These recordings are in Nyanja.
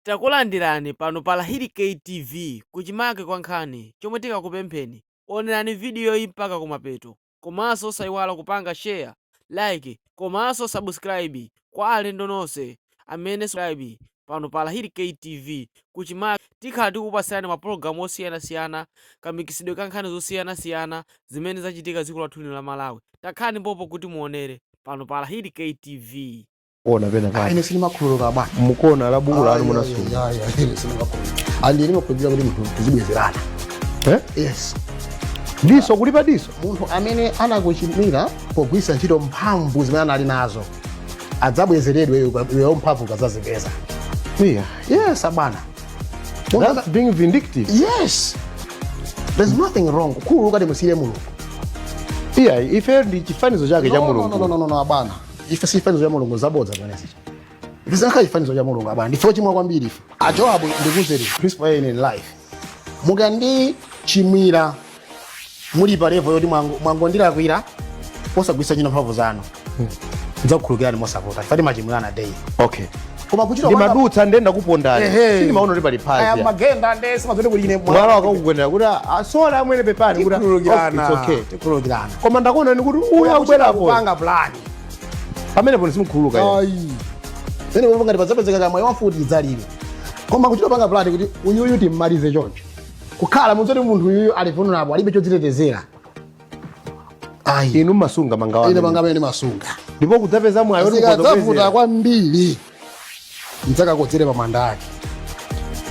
Takulandirani pano pa Lahiri K TV kuchimake kwa nkhani. Chomwe tingakupempheni, onerani video iyi mpaka kumapeto komanso osaiwala kupanga share, like komanso subscribe kwa alendo nonse amene subscribe pano pa Lahiri K TV kuchimake. Tikhala tikukupatsirani mapulogalamu osiyanasiyana, kamikisidwe ka nkhani zosiyanasiyana zimene zachitika dziko lathu lino la Malawi. Takhalani pompo kuti muonere pano pa Lahiri K TV. Ona pena pake. Ine sindimakhululuka bwana. Mukona la buku lanu munasunga. Ayi, ayi, ine sindimakhululuka. And ine ndimakhulupirira kuti munthu tizibwezerana. Eh? Yes. Diso kulipa diso. Munthu amene anakuchimwira pogwiritsa ntchito mphamvu zimene anali nazo adzabwezeredwe iweyo mphamvu ukadzazipeza. Yeah. Yes, abwana. That's being vindictive. Yes. There's nothing wrong. Kukhululuka timusiyire Mulungu. Yeah, ife ndi chifanizo chake cha No, no, Mulungu. no, no, no, no, abwana. Ife si chifanizo cha Mulungu, zabodza zimenezi. Ife singakhale chifanizo cha Mulungu, abwana. Ndife ochimwa kwambiri ife. A Joab, ndikuuzeni principle in life. Mukandichimwira muli pa level yoti mwangondilakwira posagwiritsa ntchito mphamvu zanu, ndidzakukhululukirani mosavuta. Ife timachimwirana daily. Koma kuchita Ndimadutsa nde ndakupondani. Ehe. Sindimaona kuti pali Aya phazi. magenda nde simazoti kuti ine Mwala wakakugwendera kuti sorry amwene, pepani kuti Tikhululukirana. Oh, it's okay. Tikhululukirana. Koma ndakuona ni kuti uyu akubwerapo. Kupanga plan. Pamenepo simukhululuka. Ayi. Pene popo ngati padzapezeka kamwayi wamfuti idzalire. Koma kuchita panga plan kuti uyuyu timmalize choncho. Kukhala mudzoti munthu uyuyu ali vulnerable, alibe chodzitetezera. Ayi. Inu mmasunga mangawa. Ine manga amene ndimasunga. Ndipo kudzapeza mwayi woti mukhoza Zikadzavuta kubwezera. kwambiri, ndzakakodzere pa manda ake.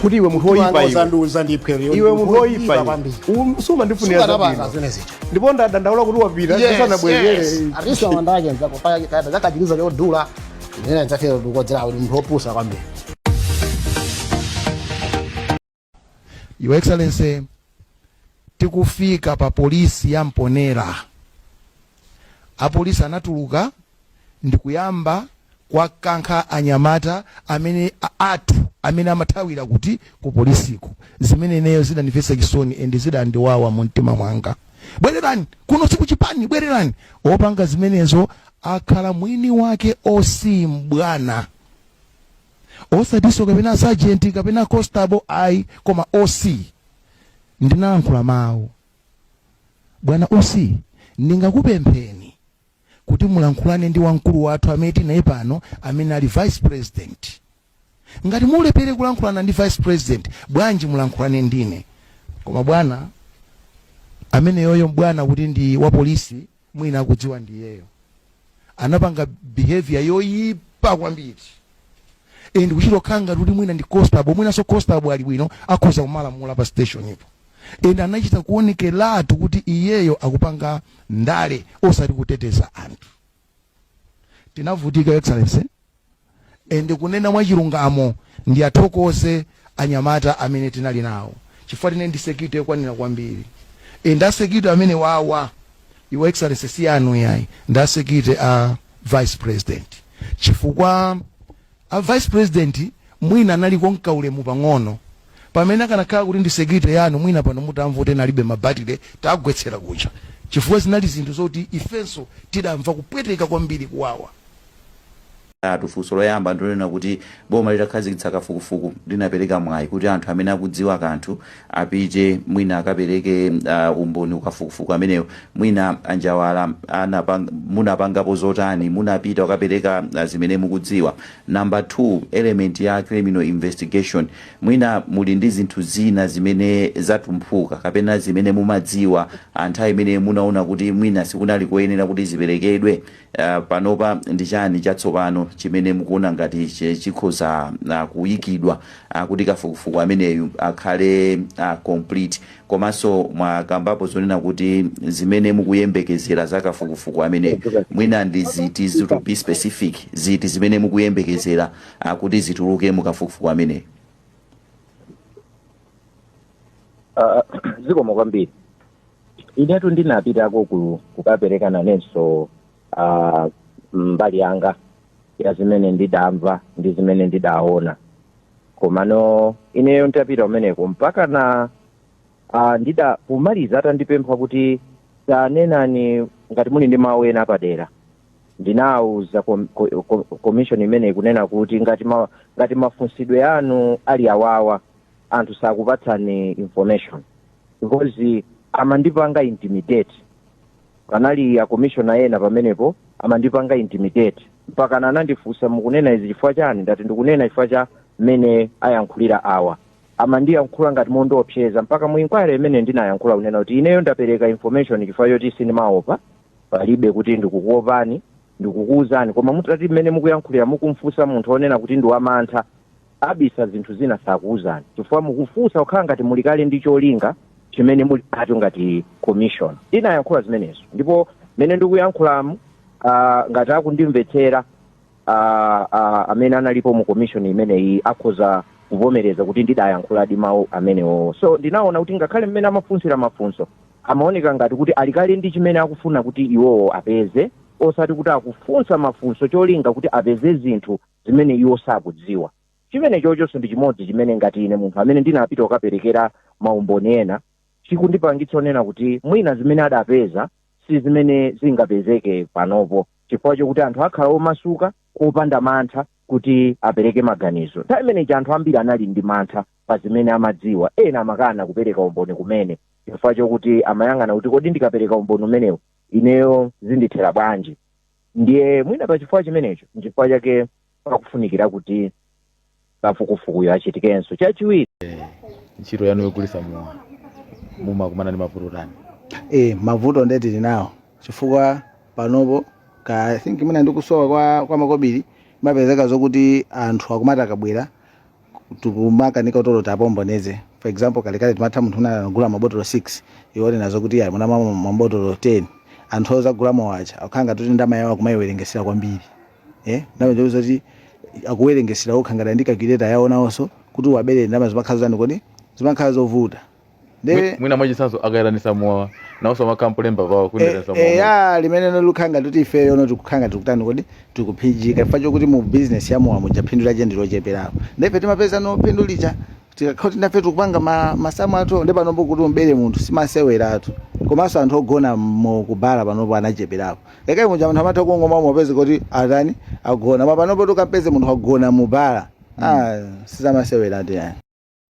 Kuti iwe munthu woyipa iwe. Uzandiuza ndiphe. Iwe munthu woyipa iwe. Kwambiri. Sumandifunira Sukanapanga zabwino. zimene zija. Ndipo ndadandaula kuti wapita ndisanabwezere. At least manda ake ndzakachiliza chodula. Ine ndzafika kukodzera kuti munthu wopusa kwambiri. Your Excellency, tikufika pa polisi ya Mponela, apolisi anatuluka ndikuyamba kwakankha anyamata amene athu amene amathawira kuti ku polisiko, zimene ineyo zidandimvetsa chisoni and zidandiwawa mu mtima mwanga. Bwererani kuno, sikuchipani, bwererani. Opanga zimenezo akhala mwini wake OC mbwana, osatinso kapena sergeant kapena constable ayi, koma OC. Ndinalankhula mawu, "Bwana OC, ndingakupempheni kuti mulankhulane ndi wamkulu wathu amene tinaye pano, amene ali vice president. Ngati mulephere kulankhulana ndi vice president, bwanji mulankhulane ndine?" Koma bwana ameneyoyo, bwana kuti ndi wa polisi, mwina akudziwa ndiyeyo, anapanga behavior yoyipa kwambiri and kuchita kukhala ngati kuti mwina ndi constable. Mwinanso constable ali bwino, akhoza kumalamula pa station ipo, and anachita kuonekeratu kuti iyeyo akupanga ndale osati kuteteza anthu. Tinavutika, Excellency, and kunena mwachilungamo, ndiyathokoze anyamata amene tinali nawo chifukwa tine ndi security yokwanira kwambiri, and a security amene wawa, Your Excellency, si anu yayi, ndi a security a vice president, chifukwa a vice president mwina analiko nkaulemu pang'ono. Pamene akanakhala kuti ndi security yanu, mwina pano mutamva kuti alibe mabatire, tagwetsera kucha, chifukwa zinali zinthu zoti ifenso tidamva kupweteka kwambiri, kuwawa. Atu funso loyamba ndilonena kuti boma litakhazikitsa kafukufuku linapereka mwayi kuti anthu amene akudziwa kanthu apite mwina akapereke umboni kukafukufuku ameneyo. Mwina anjawala munapangapo zotani? Munapita kukapereka zimene mukudziwa? Number 2, element ya criminal investigation, mwina muli ndi zinthu zina zimene zatumphuka kapena zimene mumadziwa nthawi imene munaona kuti mwina sikunali koyenera kuti ziperekedwe. Panopa ndi chani chatsopano chimene mukuona ngati chikhoza kuyikidwa kuti kafukufuku ameneyu akhale complete? Komanso mwakambapo zonena kuti zimene mukuyembekezera za kafukufuku ameneyu mwina ndi ziti? To be specific, ziti zimene mukuyembekezera kuti zituluke mu kafukufuku ameneyu? Zikomo kwambiri. Inetu ndinapitako kukapereka nanenso mbali yanga ya zimene ndidamva ndi zimene ndidaona. Komano ineyo nditapita kumeneko mpaka na ndida pomaliza atandipempha kuti tanenani ngati muli ndi mawu ena apadera. Ndinawuza commission imeneyi kunena kuti ngati mafunsidwe anu ali awawa, anthu sakupatsani information, because amandipanga intimidate. Panali a commissioner ena pamenepo amandipanga intimidate, mpaka anandifunsa, "Mukunena izi chifukwa chani?" Ndati, "Ndikunena chifukwa cha mmene ayankhulira awa." Amandiyankhula ngati mondiopseza, mpaka mu inquiry imene ndinayankhula kunena kuti ineyo ndapereka information chifukwa choti sindimaopa, palibe kuti ndikukuopani, ndikukuwuzani. Koma mutati mmene mukuyankhulira, mukumfunsa munthu onena kuti ndi wamantha, abisa zinthu zina, sakuwuzani, chifukwa mukufunsa kukhala ngati muli kale ndi cholinga chimene muli nacho ngati commission. Ndinayankhula zimenezo, ndipo mmene ndikuyankhulamu, ngati akundimvetsera amene analipo mu commission imeneyi, akhoza kuvomereza kuti ndidayankhuladi mawu amenewo. So ndinaona kuti ngakhale mmene amafunsira mafunso, amaoneka ngati kuti alikale ndi chimene akufuna kuti iwowo apeze, osati kuti akufunsa mafunso cholinga kuti apeze zinthu zimene iwo sakudziwa. Chimene chochonso ndi chimodzi chimene ngati ine munthu amene ndinapita kukaperekera maumboni ena, chikundipangitsa onena kuti mwina zimene adapeza si zimene zingapezeke panopo, chifukwa chokuti anthu akhala omasuka, opanda mantha kuti apereke maganizo. Nthawi imeneyi anthu ambiri anali ndi mantha pa zimene amadziwa. Ena amakana kupereka umboni kumene, chifukwa chokuti amayang'ana kuti, "Kodi ndikapereka umboni umenewu, ineyo zindithera bwanji?" Ndiye mwina pa chifukwa chimenecho, nchifukwa chake pakufunikira kuti kafukufukuyo achitikenso. Chachiwiri, Ntchito yanu yogulitsa mowa, mumakumana ndi mavuto tani? Mavuto ndiye tili nawo, chifukwa panopo ka I think mwina ndikusowa kwa makobiri, mapezeka zokuti anthu akumati akabwera, tikumakanika kutolo apomboneze. For example, kalekale timatha munthu una anagula mabotolo 6, iwo nazo kuti ayi, munamwa mabotolo 10. Anthu ozagula mowacha akukhala ngati kuti ndalama yawo akumayiwerengesera kwambiri, ndamene zoti akuwerengesera okha ngati ndi calculator yawo nawonso kuti wabere ndalama, zimakhala zani kodi, zimakhala zovuta. Mwina mwachitsanzo, akayitanisa mowa, nawonso amakhampolemba pawo kuenderetsa mowa. Ya, limene lukhala ngati kuti ifeyo no tikukhala ngati tikutani kodi, tikuphinjika, chifukwa chokuti mu business ya mowa muja phindu lache ndilocheperapo, ndife timapeza no phindu lija tikakhala kuti nafe tikupanga masamu athu. Ndi panopo kuti umbere munthu simaseweratu. Komanso anthu ogona mu kubala panopo anacheperapo. Lekayi muja anthu amatha kungoma, mapeze kuti atani, agona. Ma panopo tukampeze munthu agona mu bala, ah, sizamaseweratu yani.